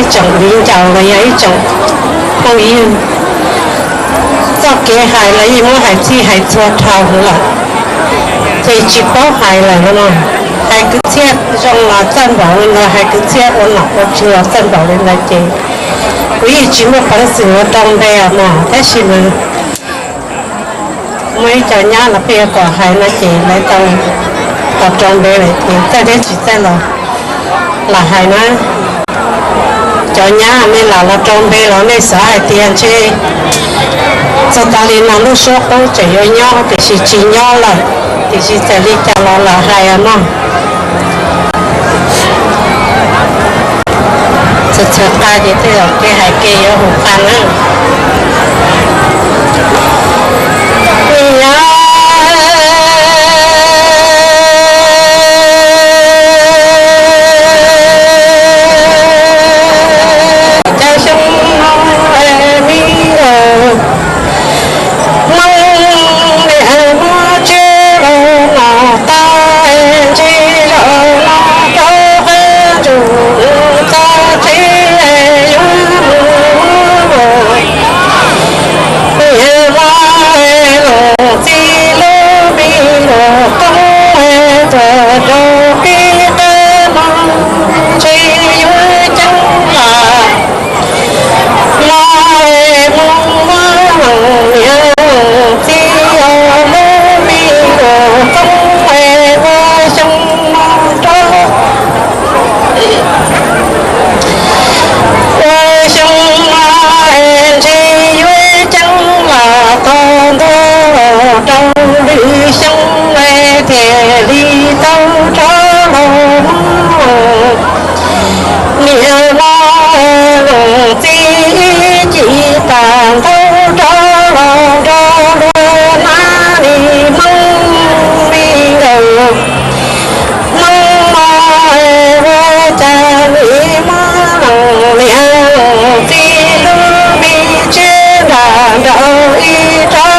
ib tsoom viv ncaus los yog ib tsoom phooj ywg. Txoj kev hais los yeej muab hais txhij hais txhua dhau lawm, ces tsis paub hais lawm no. Hais kwv txhiaj zoo los txawj npaum li ntawd, hais kwv txhiaj ua nom ua tswv los txawj npaum li ntawd ces kuv yeej tsis muaj peev xwm ua rau npe os mog, tab sis mas muaj ib co nyab los peb yuav kom hais no ces lawv tau, tau rau npe lawm ces txawj thiab tsis txawj los lam hais na. Cov nyab nej lam los rau npe los nej xav hais tias ntshe txog tas li no lub suab qub tseem yuav nyob tiam sis tsis nyob lawm, tiam sis txawm li cas los lam hais os mog. Txhua txhua qab ces tej zaum kev hais kev yuav hu qab na. Cov xyoo no me ntxhais, Hmoob niam muab tsiaj los no tau, ntshe zaum no rau qab ntsuj txog tsev yuav mus ua. Niam los los txij lub me luag qoob tuaj rau peb qab no, ntshe yuav ceeb los los mus muab leej niam txiv lub me luag qoob ua xyoo no rau. Ua xyoo no ntshe yuav ceeb los tau ntuj rau lwm xyoo thiaj li tau rov los mus. Niam los los txij ib chim tas ntuj rov los nrog luag nab li Hmoob me nkawd. Hmoob no ua cas nim muab leej niam txiv lub me tsiaj nram nraum ib rab